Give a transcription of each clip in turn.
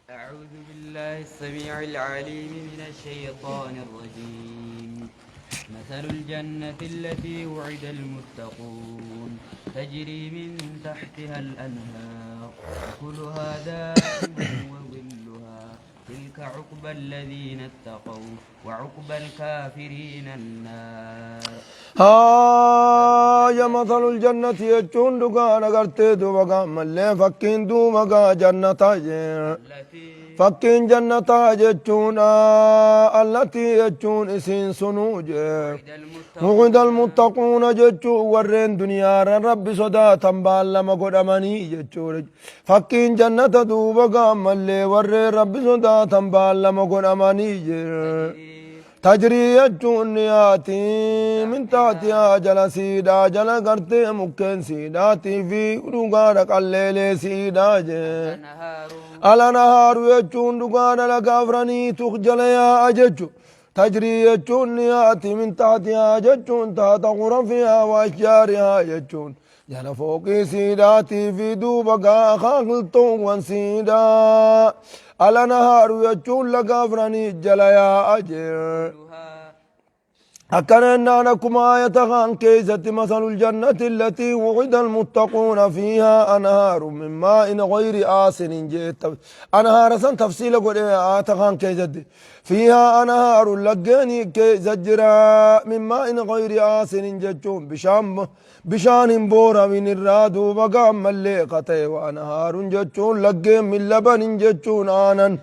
أعوذ بالله السميع العليم من الشيطان الرجيم. مثل الجنة التي وعد المتقون تجري من تحتها الأنهار أكلها دائم وظلها تلك عقبى الذين اتقوا وعقبى الكافرين النار. Haaya, masalul jannati jechuun dhugaan agartee duuba gaammallee fakkiin duuba gaa jannataa jee. التي Fakkiin jannataa jechuun allatii jechuun isiin sunuu jee. وعد المتقون Wucida almuttaquuna jechuun warreen duniyaarra Rabbi sodaatan baallama godhamanii jechuudha. Fakkiin jannata duuba gaammallee warreen Rabbi sodaatan baallama godhamanii jee. تجري Tajrii jechuun ni yaati min taatihaa jala siidhaa jala gartee mukkeen siidhaatii fi dhugaadha qalleelee siidhaa jee. الأنهار Alanahaaru jechuun dhugaadha laga afraniitu jala yaa'a jechu. Tajrii jechuun ni yaati min taatihaa jechuun taata ghurafihaa wa ashjaarihaa jechuun jala fooqii siidhaatii fi duuba gaa akaakiltuuwwan siidhaa. Alanahaaru jechuun laga afranii jala yaa'a jee. كلها Akkana jennaan akkuma aayata kaan keessatti masalul jannati allatii wucida almuttaquuna fiihaa anhaaru min maa'in gayri aasinin jee anhaara san tafsiila godhe aayata kaan keessatti fiihaa anhaaru laggeenii keessa jira min maa'in gayri aasinin jechuun bishaan hin booramin irraa duuba gaammallee ka ta'e wa anhaarun jechuun laggeen min labanin jechuun aanan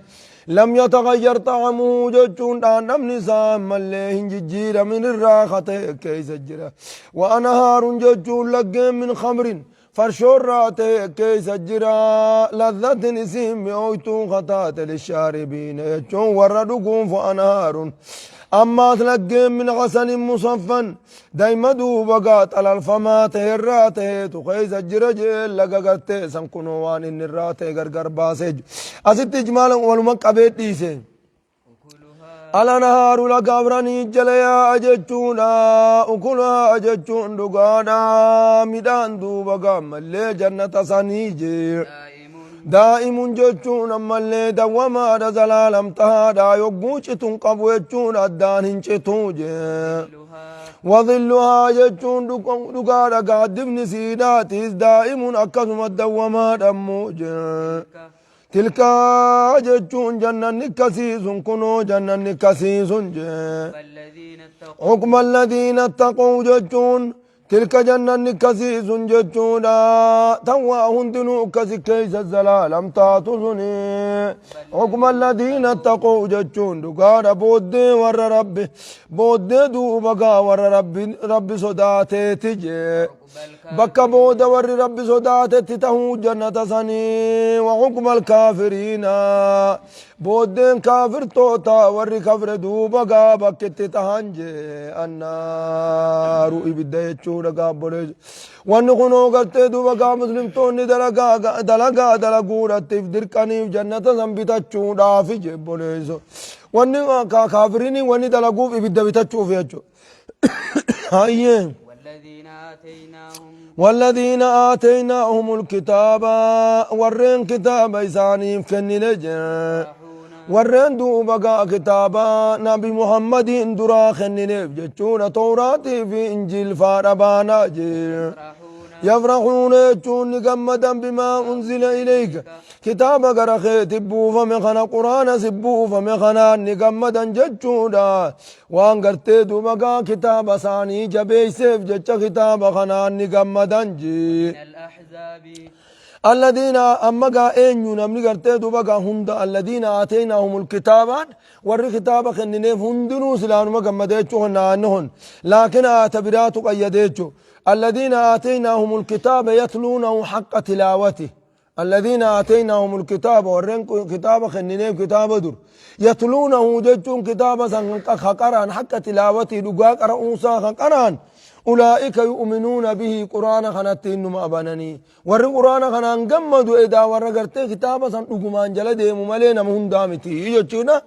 lam yataghayyar xa'amuhu jechuun dhandhamni isaa ammallee hin jijjiiramin irraa ka ta'e keessa jira. Wa anhaarun jechuun laggeen min khamrin farshoorraa ta'e keessa jira. Ladhatin isiin mi'ooytuu ka taate lishaaribiina jechuun warra dhuguuf wa anhaarun ammaas laggeen min asalin musaffan dayma duuba gaa xalalfamaa ta'e irraa ta'eetu keessa jira jee laga gartee san kunoo waan inni irraa ta'e gargar baasee jiru. Asitti ijmaala waluma qabee dhiise. أكلها Alanhaaru laga afranii jala yaa'a jechuudha. Ukulahaa jechuun dhugaadha. Midhaan duuba gaammallee jannata sanii jee. دائم Daa'imun jechuun ammallee dawwamaadha zalaalam tahaadha yogguu citun qabu jechuun addaan hin cituu jee. ظلها Wadhilluhaa jechuun dhugaadha gaaddifni siidhaatiis daa'imun akkasuma dawwamaadha ammoo jee. تلك Tilka jechuun jannanni akkasiisun kunoo jannanni akkasiisun jee. الذين اتقوا Uqba alladhiina ittaquu jechuun tilka jannanni akkasiisun jechuudha. Tan waa hundinuu akkasi keessa zalaalam taatu suni. Uqba alladhiina ittaquu jechuun dhugaadha booddee warra Rabbi booddee duuba gaa warra Rabbi sodaateeti jee. عقبى Bakka الكافرين booda warri Rabbi sodaatetti tahuu jannata sanii wa uqba alkaafiriina booddeen kaafirtoota warri kafre duuba gaa bakkitti tahan jee annaaru ibidda jechuudha gaabbolee. Wanni kunoo gartee duuba gaa muslimtoonni dalagaa dalaguudhattiif dirqaniif jannata san bitachuudhaafi jee boleeso. Wanni kaafiriinii wanni dalaguuf ibidda bitachuuf jechuudha. Hayyee. والذين آتيناهم والذين آتيناهم الكتاب warreen kitaaba isaaniif kennine jee. يفرحون Warreen duuba gaa kitaaba Nabi Muhammadiin duraa kennineef jechuudha Tawraatii fi Injiil faadha baanaa jee. يفرحون Yafrahuuna jechuun ni gammadan bimaa unzila ilayka kitaaba gara keetti buufame kana quraana si buufame kanaan ni gammadan jechuudha. Waan gartee duuba gaa kitaaba isaanii jabeesseef jecha kitaaba kanaan ni gammadan jee. من الأحزاب الذين أما قا أنيو نمني قرتي دوبا قا هند الذين آتيناهم الكتاب ور كتاب خننيف هندنو سلانو ما قمديتشو هن لكن آتبراتو قيديتشو الذين آتيناهم الكتاب يتلونه حق تلاوته الذين آتيناهم الكتاب ورين كتاب خننيف كتاب در يتلونه جتون كتاب سن خقران حق تلاوته دقا قرؤوسا خقران أولئك يؤمنون به قرآن خنتين ما أبنني ور قرآن خنان قمدوا إذا ور قرتي كتاب سن دقمان جل ديمو ملينا مهندامتي يجتنا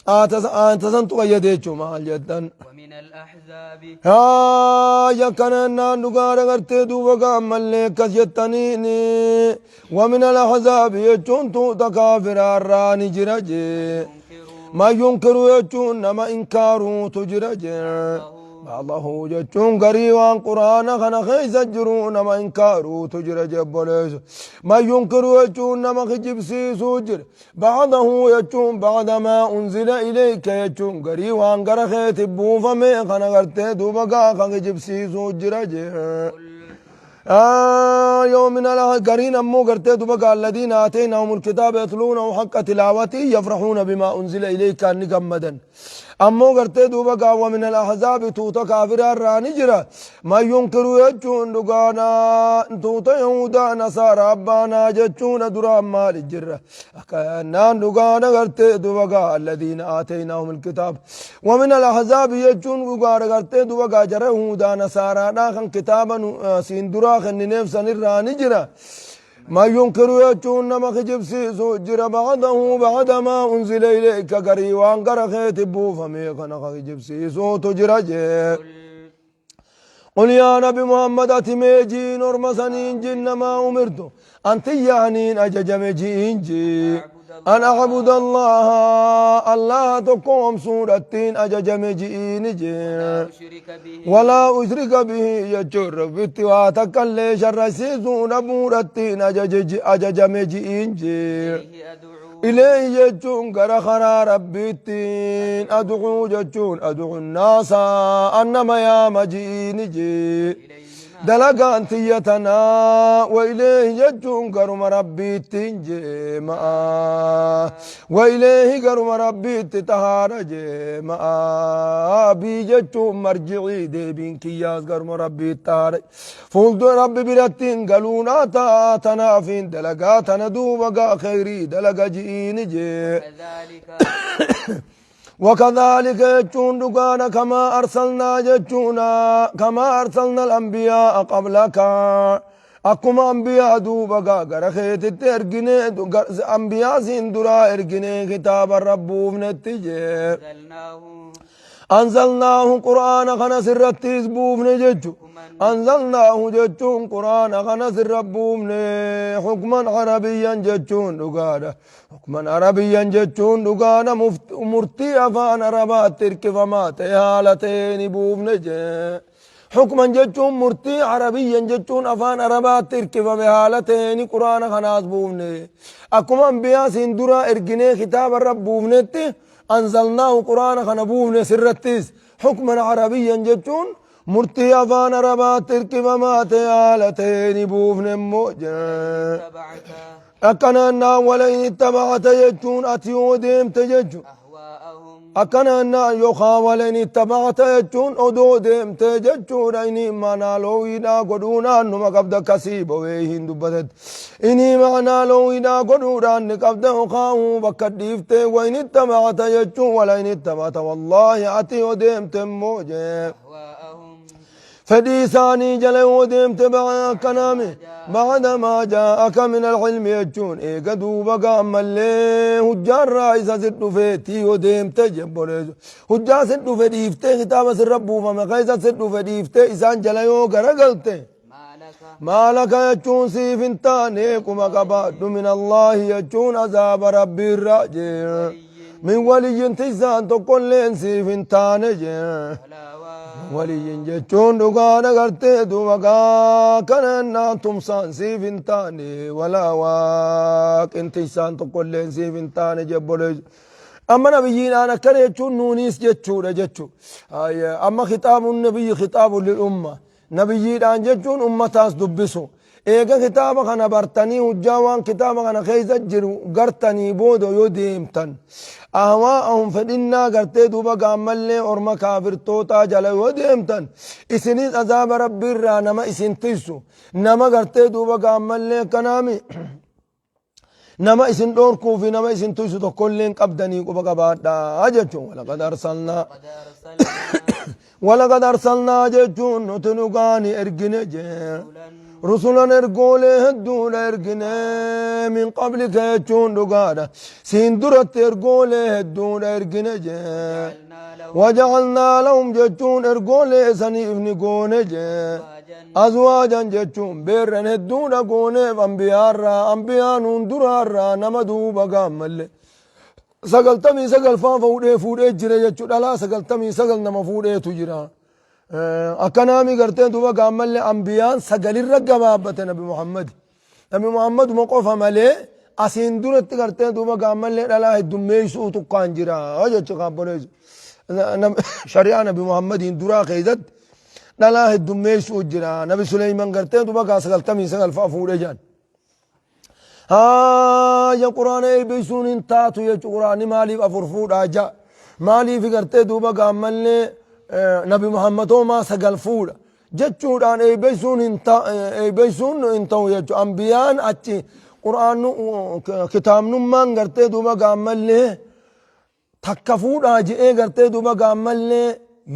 Aayata santu qayyade jechuu maal jettan. ومن الأحزاب Haaya kana naan dhugaadha gartee duuba gaammallee akkas jettaniini ومن الأحزاب jechuun tuuta kaafiraarraa ni jira jee. ينكر ما ينكر jechuun nama inkaaruutu jira jee. بعضه jechuun garii waan quraana kana keessa jiru nama inkaaruutu jira jebboleessu. ما ينكر jechuun nama kijibsiisuu jira. بعضه jechuun بعد ما أنزل إليك jechuun garii waan gara keeti buufame kana gartee duuba gaa kan kijibsiisuu jira jee. قل يوم من قرين أمو قرتي دبقى الذين آتيناهم الكتاب يتلونه حق تلاوته يفرحون بما أنزل إليك نجمدا أمو قرتي دبقى ومن الأحزاب توتا كافر الرانجرة ما ينكر يجون دقانا توتا يهودا نصارى أبانا جتون درا مال الجرة كأنان دقانا قرتي دبقى الذين آتيناهم الكتاب ومن الأحزاب يجون دقانا قرتي دبقى جرى يهودا نصارى ناخن كتابا سين درا خن نفسا الرانجرة ما ينكر يجون نما خجبسيسو جرى بعده بعد ما أنزل إليك قري وانقر خيت بوفمي خنا خجبسيسو تجرى جي. قل قل يا نبي محمد أتميجي نورما سنين جن ما أمرت أنت يعني أججم جين جي أن أعبد الله الله تقوم سورة أججم جين جي ولا أشرك به ولا أشرك به يجر بتواتك اللي شر سيزون بورتين أججم جين جي إليه أدعو إليه جتون غرا خرا ربيتين أدعو جتون أدعو الناس أنما يا مجين جي إليه ما دلقان تيتنا وإليه جتون غرم ربيتين جي ما وإليه غرم ربيت تهار جي ما بي جتون مرجعي دي بين كياس غرم ربيت تهار فولد ربي برتين قالونا تاتنا فين دلقاتنا دوبقا خيري دلقا جيني جي كذلك وكذلك يجون دقانا كما أرسلنا جتونا كما أرسلنا الأنبياء قبلك أكما أنبياء دوبا غرا خيت ترجني أنبياء سندرا إرجني كتاب الرب نتيجة أنزلناه أنزلناه قرآن خنا سرتيس بوفن جتو أنزلناه جتون قرآن خنا سر بوفن حكما عربيا جتون دقانا حكما عربيا جتون دقانا مرتي أفان عربات ترك فما تهالتين بوفن جي حكما جتون مرتي عربيا جتون أفان عربات ترك فما هالتين قرآن خناس بوفن أكما أنبياء سندرا إرجني كتاب الرب بوفنتي أنزلناه قرآن خنبوه سرتيس حكما عربيا جتون مرتي أفان ربات ترك فما تيالتين بوفن موجا اتبعت أكنا ولئن اتبعت يجون أتيو ديم تججو أهواءهم أكنا يخا ولئن اتبعت يجون أدو ديم تججو إني معنا لو إنا قدونا نما قبض كسيب ويهن دبتت إني معنا لو إنا قدونا نقبض خاو بكديفت وإن اتبعت يجون ولئن اتبعت والله أتيو ديم تموجه أهواءهم فدي ثاني جلو ديم تبع كلامي بعد ما جاءك من العلم يجون إيه قدو بقى ملي هجار رايسة ست فيتي وديم تجبريز هجار ست فديفتي كتاب سر ربو فما خيسة ست فديفتي إسان جليو غرقلتي ما لك ما لك يجون سيف تاني كما قبعد من الله يجون عذاب ربي الراجع من ولي تيسان تقول لين سيف تاني ولا واق ولي jechuun dhugaadha gartee duuba gaa kanannaa tumsaan siif hin taane walaa waaqinti isaan tokkolleen siif hin taane jebboleessu. Amma nabiyyiidhaan akkana jechuun nuuniis jechuudha jechuu. Amma kitaabuun nabiyyi kitaabuun lil umma. Nabiyyiidhaan jechuun ummataas dubbisu. Eega kitaaba kana bartanii hujjaa waan kitaaba kana keessa jiru gartanii booda yoo deemtan ahwaa'ahum fedhinnaa gartee duuba gaammallee orma kaafirtootaa jala yoo deemtan isinis azaaba rabbiirraa nama isin tiisu nama gartee duuba gaammallee kanaami nama isin dhoorkuu fi nama isin tiisu tokkollee hin qabdanii quba qabaadhaa jechuun walaqad arsalnaa قد أرسلنا Walaqad arsalnaa jechuun nuti dhugaani ergine jee. Rusulan ergoolee hedduudha ergine min qablika jechuun dhugaadha. Siin duratti ergoolee hedduudha ergine jee. Waja'alnaa lahum jechuun ergoolee saniif ni goone jee. Azwaajan jechuun beerran hedduudha gooneef ambiyaarraa ambiyaa nuun duraarraa nama duuba gaammalle. 99 faa fuudhee fuudhee jira jechuudha. Dhalaa 99 nama fuudheetu jira. Akkanaami gartee duuba gaammallee ambiyaan sagalirra gabaabbate Nabi Muhammad. Nabi Muhammaduma qofa malee asiin duratti gartee duuba gaammallee dhalaa heddummeessuu tukkaan jira jechuudha kaabboleessu. Shari'aa Nabi Muhammadiin duraa keessatti dhalaa heddummeessuu jira. Nabi Suleyman gartee duuba gaa 99 faa fuudhee jiran. Haaya quraana eeybeysuun hin taatu jechu quraanni maaliif afur fuudhaa ja maaliif gartee duuba gaammallee nabi muhammad hoomaa sagal fuudha jechuudhaan eeybeysuun hin eeybeysuun hin ta'u jechu ambiyaan achi quraannu kitaabnummaan gartee duuba gaammallee takka fuudhaa je'ee gartee duuba gaammallee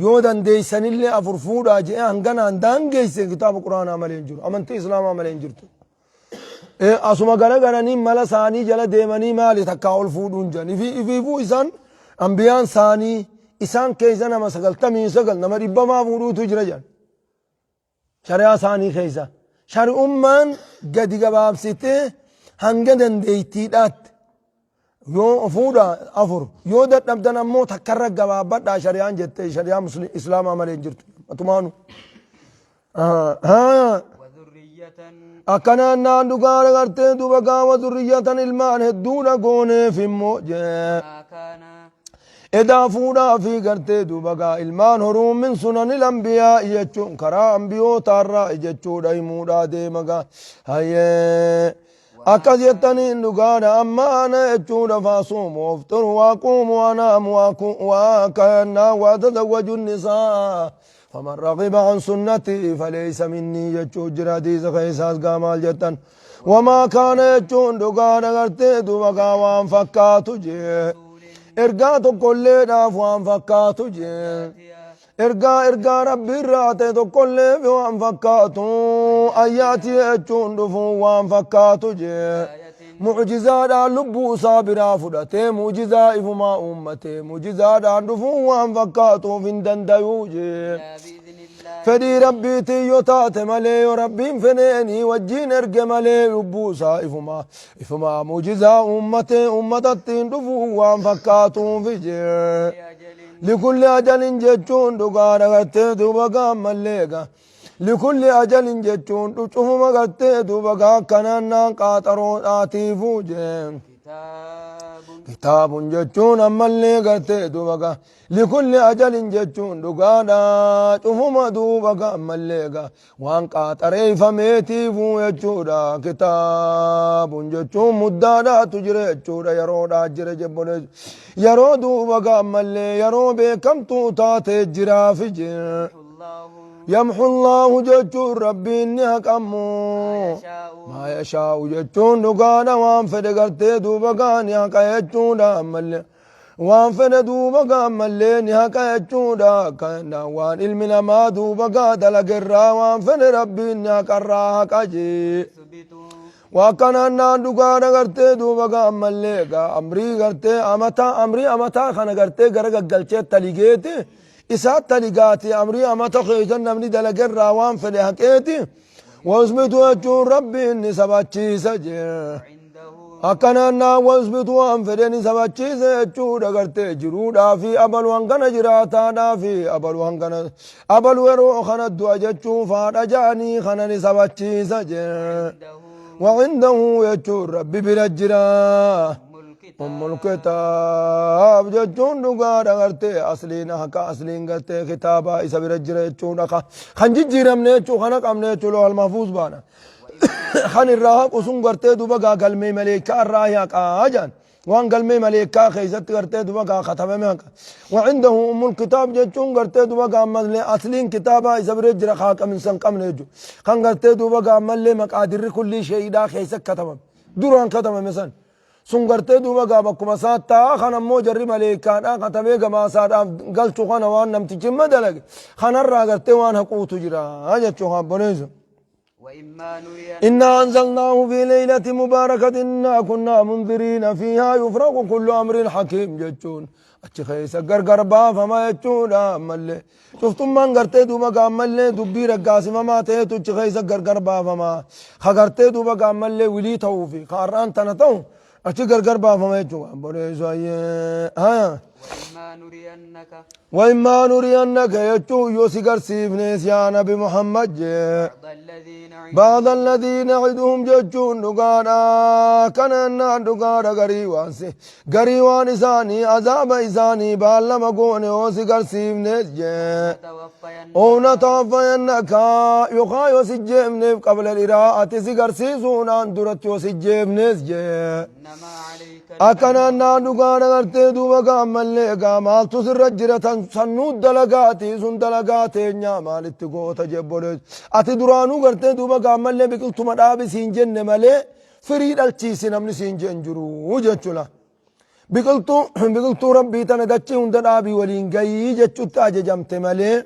yoo dandeeysanillee afur fuudhaa je'ee hanganaan daangeeyse kitaaba quraanaa malee hin jiru amantii islaamaa malee hin jirtu. Asuma garagaranii mala isaanii jala deemanii maali takkaa ol fuudhuun jedhan ifiifuu isaan ambiyaan isaanii isaan keessa nama 99 nama dhibbamaa fuudhuutu jira jedhan. Shari'aa isaanii keessa. Shari'ummaan gadi gabaabsitee hanga dandeettiidhaatti yoo fuudha afur yoo dadhabdan ammoo takkarra gabaabbadhaa shari'aan jette shari'aa islaamaa malee hin jirtu. Atumaanu. Akkanaan naan dhugaa gartee duba gaawa zurriyyatan ilmaan hedduudha gooneef immoo jee. Edaa fuudhaa fi gartee duuba gaa ilmaan horuun min sunanil anbiyaa jechuun karaa ambiyootaarraa jechuudha himuudhaa deema gaa hayyee akkas jettaniin dhugaadha amma ana jechuudha faasuumu ofxiru waaquumu anaamu waa waa tazawwaju nisaa faman ragiba an sunnatii faleysa minnii jechuu jira hadiisa keessaas gaa maal jettan wamaa kaana jechuun dhugaadha gartee duuba gaa waan fakkaatu jee ergaa tokkolleedhaaf waan fakkaatu jee ergaa ergaa rabbi irraa ta'e tokkolleef waan fakkaatu ayyaati jechuun dhufuu waan fakkaatu jee mu'jizaadhaan lubbuu isaa biraa fudhatee mu'jizaa ifumaa uummatee mu'jizaadhaan dhufuu waan fakkaatuuf hin dandayuu jee Fedhii Rabbiitiin yoo taate malee yoo Rabbiin fedheenii wajjiin erge malee lubbuu isaa ifumaa ifumaa mu'jizaa uummatee uummatattiin dhufuu waan fakkaatuufi jee. Likulli ajalin jechuun dhugaa dhagartee duuba gaammallee gaa. Likulli ajalin jechuun cufuma gartee duuba gaa akkanaan naan qaaxaroodhaatiifuu jee. Kitaabun jechuun ammallee gartee duuba gaa. Likulli ajalin jechuun dhugaadha cufuma duuba ga ammallee ga waan qaaxareeyfameetiifuu jechuudha kitaabun jechuun muddaadhaatu jira jechuudha yeroodhaa jira jebboleessu yeroo duuba ga ammallee yeroo beekamtuu taatee jiraafi jira yamhu Allaahu jechuun rabbiin ni haqammu maa yashaa'u jechuun dhugaadha waan fedhe gartee duuba gaa ni haqa jechuudha ammallee Waan fedhe duuba gaa ammallee ni haqa jechuudha. Kana waan ilmi namaa duuba gaa dalagerraa waan fedhe rabbiin ni haqarraa haqa jee. Waa kanaan naan dhugaa gartee duuba gaa ammallee gaa amrii gartee amataa amrii amataa kana gartee gara gaggalchee taligeeti. Isaa taligaati amrii amata keessa namni dalagerraa waan fedhe haqeeti. Wasbitu jechuun rabbiin ni sabachiisa jee. Akkanaan naan wasbitu waan fedhe ni sabachiisa jechuudha gartee jiruudhaa fi abalu hangana jiraataadhaa fi abalu hangana abalu yeroo kana du'a jechuun faadha ja'anii kana ni sabachiisa jee. Wacindahu jechuun rabbi bira jira. Ummul kitaab jechuun dhugaadha gartee asliin haqa asliin gartee kitaabaa isa bira jira jechuudha kan jijjiiramne jechuu kana qabne jechuu loohal mahfuuz baana. Kan irraa haqu sun gartee duba gaa galmee maleekaa irraa haqaa jedhan. Waan galmee maleekaa keessatti gartee duba gaa katabame haqa. Wacindahu ummul kitaab jechuun gartee duba gaa ammallee asliin kitaabaa isa bira jira haaqaminsa hin qabne jechuudha. Kan gartee duba gaa ammallee maqaadirri kullii sheeyidhaa keessa katabame. Duraan katabame san. Sun gartee duuba gaa bakkuma isaa ta'a. Kan ammoo jarri maleekaadhaa katabee gabaasaadhaaf galchu kana waan namtichi himma dalage kanarraa gartee waan haquutu jira jechuu obboleessa. وإما نرين إنا أنزلناه في ليلة مباركة إنا كنا منذرين فيها يفرق كل أمر حكيم jechuun achi keessa gargar baafama jechuudha. Ammallee cuftummaan gartee duuba gaammallee dubbii raggaasifamaa ta'etu achi keessa gargar baafama. Ka gartee duuba gaammallee wilii ta'uu fi ka har'aan tana ta'u achi gargar baafama jechuudha. Obboleessu ayyee haya. وإما نرينك وإما نرينك jechuun yoo si garsiifnes yaa Nabi Muhammad jee. بعض الذي نعدهم بعض الذي نعدهم jechuun dhugaadha. Kana jennaan dhugaadha. Garii waan si garii waan isaanii azaaba isaanii baallama goone yoo si garsiifnes jee. نتوفينك أو نتوفينك yookaan yoo si jeefneef قبل الإراءة si garsiisuudhaan duratti yoo si jeefnes jee. إنما عليك Akkanaan naan dhugaadha. Gartee duuba gaammallee gaa maaltu sirra jira? Tan sannuu dalagaati sun dalagaa teenyaa maalitti goota jebbolees. Ati duraanuu gartee duuba gaammallee biqiltuma dhaabi siin jenne malee firii dhalchiisi namni siin jeen jiru jechuudha. Biqiltuu rabbii tana dachii hunda dhaabii waliin gayii jechutti ajajamte malee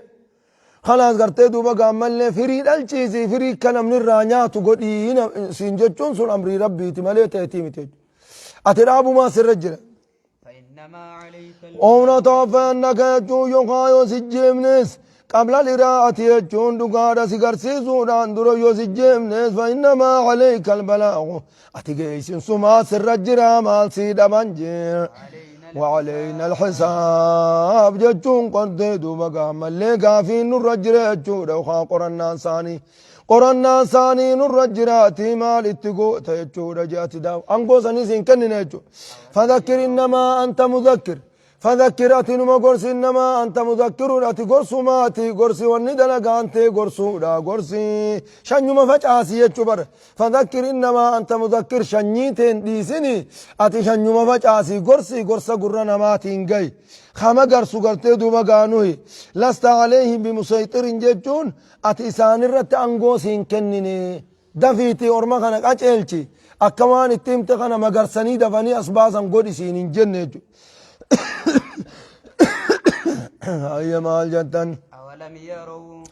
خلاص gartee duuba gaammallee firii dhalchiisi, firii akka namni irraa nyaatu godhii siin jechuun sun amrii rabbiiti malee ta'etii miti jechuudha. Ati dhaabumaa sirra jira. فإنما عليك أو نتوفينك jechuun yookaan yoo si jeefnes قبل الإراءة jechuun dhugaadha si garsiisuudhaan dura yoo si jeefnes فإنما عليك البلاغ ati geessin sumaa sirra jira maal sii dhaban jee. علينا وعلينا الحساب jechuun qortee duuba gaammallee gaafiin nurra jira jechuudha. Yookaan qorannaan isaanii nurra jiraati maal itti goota jechuudha je'ati daaw angoo sanii siin kennine jechuudha. فذكر إنما أنت مذكر فذكر ati numa gorsi إنما أنت مذكر ati gorsumaati gorsi wanni dalagaan tee gorsuudha gorsi shanyuma facaasi jechuu bara. فذكر إنما أنت مذكر shanyii teen dhiisini ati shanyuma facaasi gorsi gorsa gurra namaatiin gayi kama garsu gartee duuba gaanuhi لست عليهم بمصيطر jechuun ati isaanirratti angoo siin kennine dafiitii orma kana qaceelchi akka waan itti himte kana magarsanii dafanii as baasan godhi siin hin jenne jechuudha. Ayya maal jettan? أولم يروا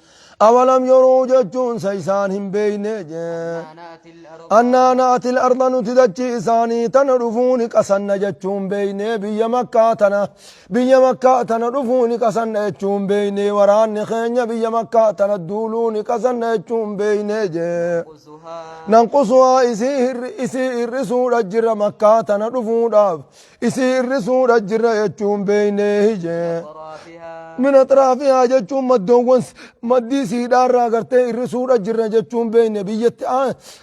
أولم يروا jechuun sa isaan hin beeyne jee. أنا نأتي الأرض أنا نأتي الأرض nuti dachii isaanii tana dhufuuni qasanna jechuun beeyne biyya Makkaa tana biyya Makkaa tana dhufuuni qasanna jechuun beeyne waraanni keenya biyya Makkaa tana duuluuni qasanna jechuun beeyne jee. ننقصها ننقصها isii hir'isuudha jira Makkaa tana dhufuudhaaf isii hir'isuudha jira jechuun beeyne jee. أطرافها من أطرافها jechuun maddoowwan maddii siidhaarraa gartee hir'isuudha jirra jechuun beeyne biyyatti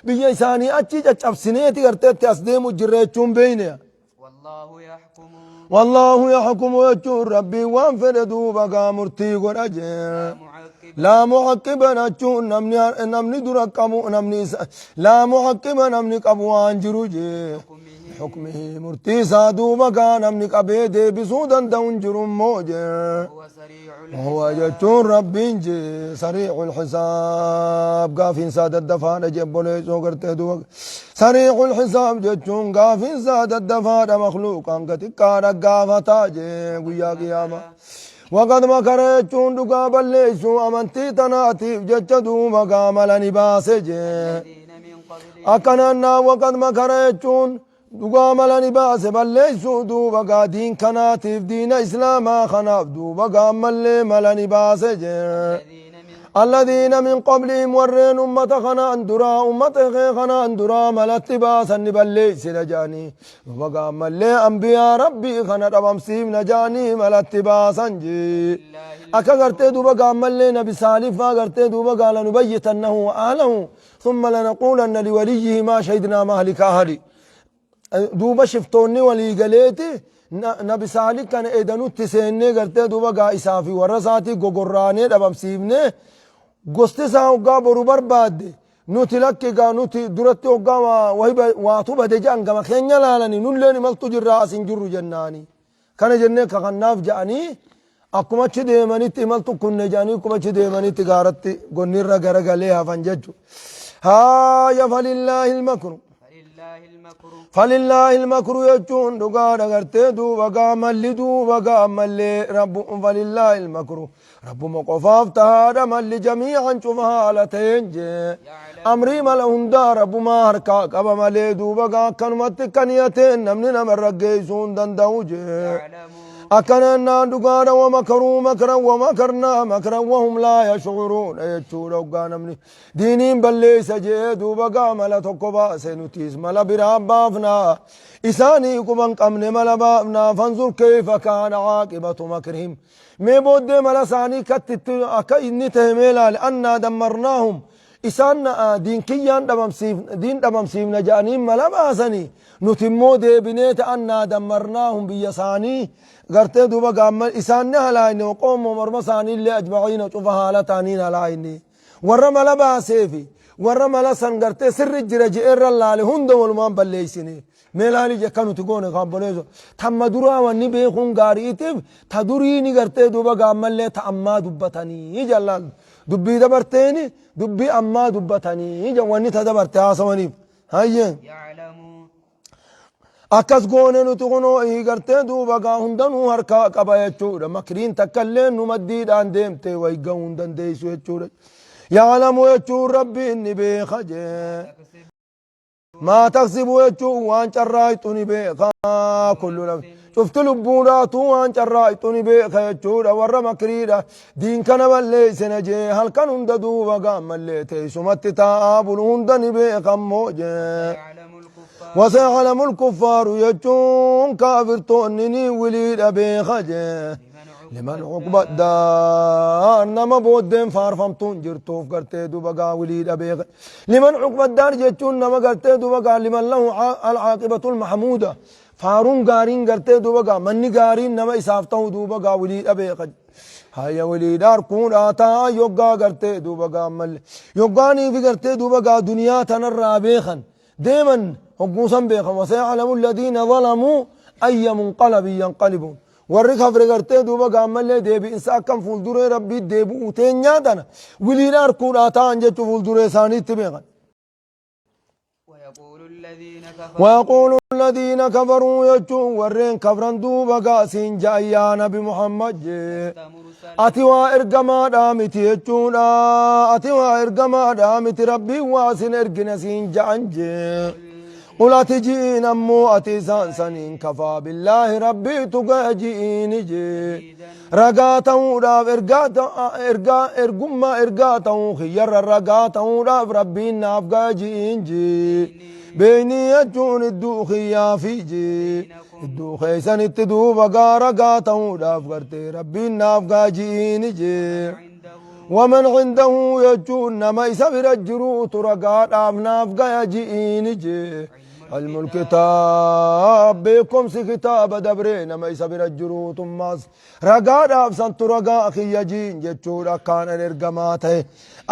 biyya isaanii achi caccabsineeti garteetti as deemu jirra jechuun beeyne. والله يحكم والله يحكم jechuun rabbiin waan fedhe duuba gaa murtii godha jee. معقب لا معقب jechuun namni dura qabu namni isa لا معقب namni qabu waan jiru jee. حكمه حكمه murtii isaa duuba gaa namni qabee deebisuu danda'u hin jiru immoo jee. هو سريع وهو jechuun rabbiin jee سريع الحساب gaafiin isaa daddafaadha jebboleessoo gartee duuba سريع الحساب jechuun gaafiin isaa daddafaadha makluuqaan xiqqaadha gaafataa jee guyyaa qiyaama. وقد مكر jechuun dhugaa balleessuu amantii tanaatiif jecha duuba gaamala ni baase jee. الذين من قبلهم Akkanaan وقد مكر jechuun dhugaa mala ni baase balleessuu duuba gaa diin kanaatiif diina islaamaa kanaaf duuba gaammallee mala ni baase jee. الذين من الذين من قبلهم warreen ummata kanaan duraa ummata kee kanaan duraa malatti baasan ni balleessina jaanii duuba gaammallee ambiyaa rabbii kana dhabamsiifna jaanii malatti baasan jee. الله Akka gartee duuba gaammallee nabi saalifaa gartee duuba gaa لنبيتنه وأهله ثم لنقولن لوليه ما شهدنا مهلك أهله duuba shiftoonni walii galeeti nabi saalih kana edanutti seennee gartee duuba gaa isaa fi warra isaatii gogorraanee dhabamsiifnee gosti isaa hoggaa boru barbaadde nuti lakki gaa nuti duratti hoggaa waatu bade jedhan gama keenya laalani nulleen imaltu jirraa as hin jirru jennaani kana jennee kakannaaf jedhanii akkuma achi deemanitti imaltu kunne jedhanii akkuma achi deemanitti gaaratti gonnirra garagalee hafan jechu. Haaya فلله المكر فلله فلله المكر. فلله المكر jechuun dhugaadha gartee duuba gaa malli duuba gaa mallee rabbu فلله المكر rabbuma qofaaf tahaadha malli جميعا cufa haala ta'een jee amrii mala hundaa rabbumaa harkaa qaba malee duuba gaa akkanumatti kaniyateen namni namarra geessuu hin danda'u jee. يعلم. Akkana jennaan dhugaadha ومكروا مكرا ومكرنا مكرا وهم لا يشعرون jechuudha. Hoggaa namni diiniin balleeysa jee duuba gaa mala tokko baase, nutiis mala biraa baafnaa, isaanii quban qabne mala baafnaa. فانظر كيف كان عاقبة مكرهم, mee booddee mala isaanii kattitti akka inni tahe mee laale. أنا دمرناهم, isaan diin kiyyaan dhabamsiif diin dhabamsiifna jedhanii mala baasanii, nuti immoo deebinee أنا دمرناهم biyya isaanii gartee duuba gaamma isaan ni halaayne, وقومهم orma isaanii illee, أجمعين cufa haala ta'aniin halaayne. Warra mala baaseefi warra mala san gartee sirri jira je'eerra laale hunda walumaan balleeysine. Mee laali jekka nuti goone kaabboleeso tamma duraa wanni beekuun gaariitiif ta duriini gartee duuba gaammallee ta ammaa dubbatanii jallaan dubbii dabarteeni dubbii ammaa dubbatanii wanni ta dabarte haasawaniif hayyee. يعلم. Akkas goone nuti kunoo gartee duuba gaa hundanuu harkaa qaba jechuudha. Makriin takka illee nu maddiidhaan deemte way gahuu hin dandeessu jechuudha. يعلم jechuun rabbiin ni beeka jee. ما تكسب jechuun waan carraaqxu ni beeka. كل نفس cufti lubbuudhaatu waan carraaqxu ni beeka jechuudha. Warra makriidha diin kana balleessina jee halkan hunda duuba gaammallee teessumatti taa'aa bulu hunda ni beeka ammoo jee. يعلم الكفار. وسيعلم الكفار jechuun kaafirtoonni ni wiliidha beeka jee. لمن عقبى الدار, nama booddeen faarfamtuun jirtuuf gartee duba gaa wiliidha beeka. لمن عقبى الدار jechuun nama gartee duba gaa لمن له العاقبة المحمودة, faaruun gaariin gartee duba gaa manni gaariin nama isaaf ta'u duuba gaa wiliidha beeka. Haya, wiliidha harkuudhaa taa yoggaa gartee duuba gaa malle yoggaanii fi gartee duuba gaa duniyaa tanarraa beekan deeman hogguusan beekan. وسيعلم الذين ظلموا أي منقلب ينقلبون. Warri kafre gartee duuba gaammallee deebi'insa akkam fuulduree rabbii deebi'uu teenyaa tana wiliidha harkuudhaa ta'an jechuu fuulduree isaaniitti beekan. ويقول الذين كفروا. ويقول الذين كفروا jechuun warreen kafran duuba gaasiin ja'an yaa nabi Muhammad jee. لست مرسلا. Ati waa ergamaadhaa miti jechuudha. Ati waa ergamaadhaa miti, rabbiin waa sin ergina siin ja'an jee. قل ati ji'iin ammoo ati isaan saniin كفى بالله rabbiitu ga'a ji'iini jee. Ragaa ta'uudhaaf ergaa ergummaa ergaa ta'uu kiyyarra ragaa ta'uudhaaf rabbiin naaf ga'a ji'iin jee. بيني jechuun idduu kiyyaa fi jee. Idduu keeysanitti duuba gaa ragaa ta'uudhaaf gartee rabbiin naaf ga'a ji'iini jee. عنده. ومن عنده jechuun nama isa bira jiruutu ragaadhaaf naaf gaya ji'iini jee. علم الكتاب beekumsi kitaaba dabree nama isa bira jiruutummaas ragaadhaaf santu ragaa kiyya jiin jechuudha. Akkaanan ergamaa ta'e,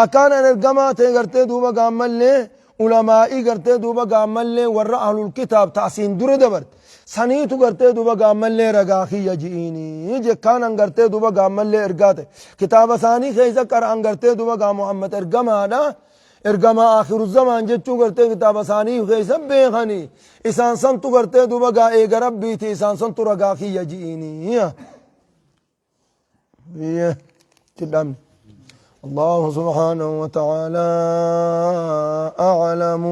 akkaanan ergamaa ta'e gartee duuba gaammallee ulamaa'ii gartee duuba gaammallee warra أهل الكتاب ta'asiin dura dabarte saniitu gartee duuba gaammallee ragaa kiyya ji'iini jekkaanan gartee duuba gaammallee ergaa ta'e kitaaba isaanii keessa qara'an gartee duuba gaa Muhammad ergamaadha, ergamaa آخر الزمان jechuu gartee kitaaba isaanii keessa beekanii isaan santu gartee duuba gaa eega rabbiiti isaan santu ragaa kiyya ji'iini. Tidhamne. الله سبحانه وتعالى أعلم.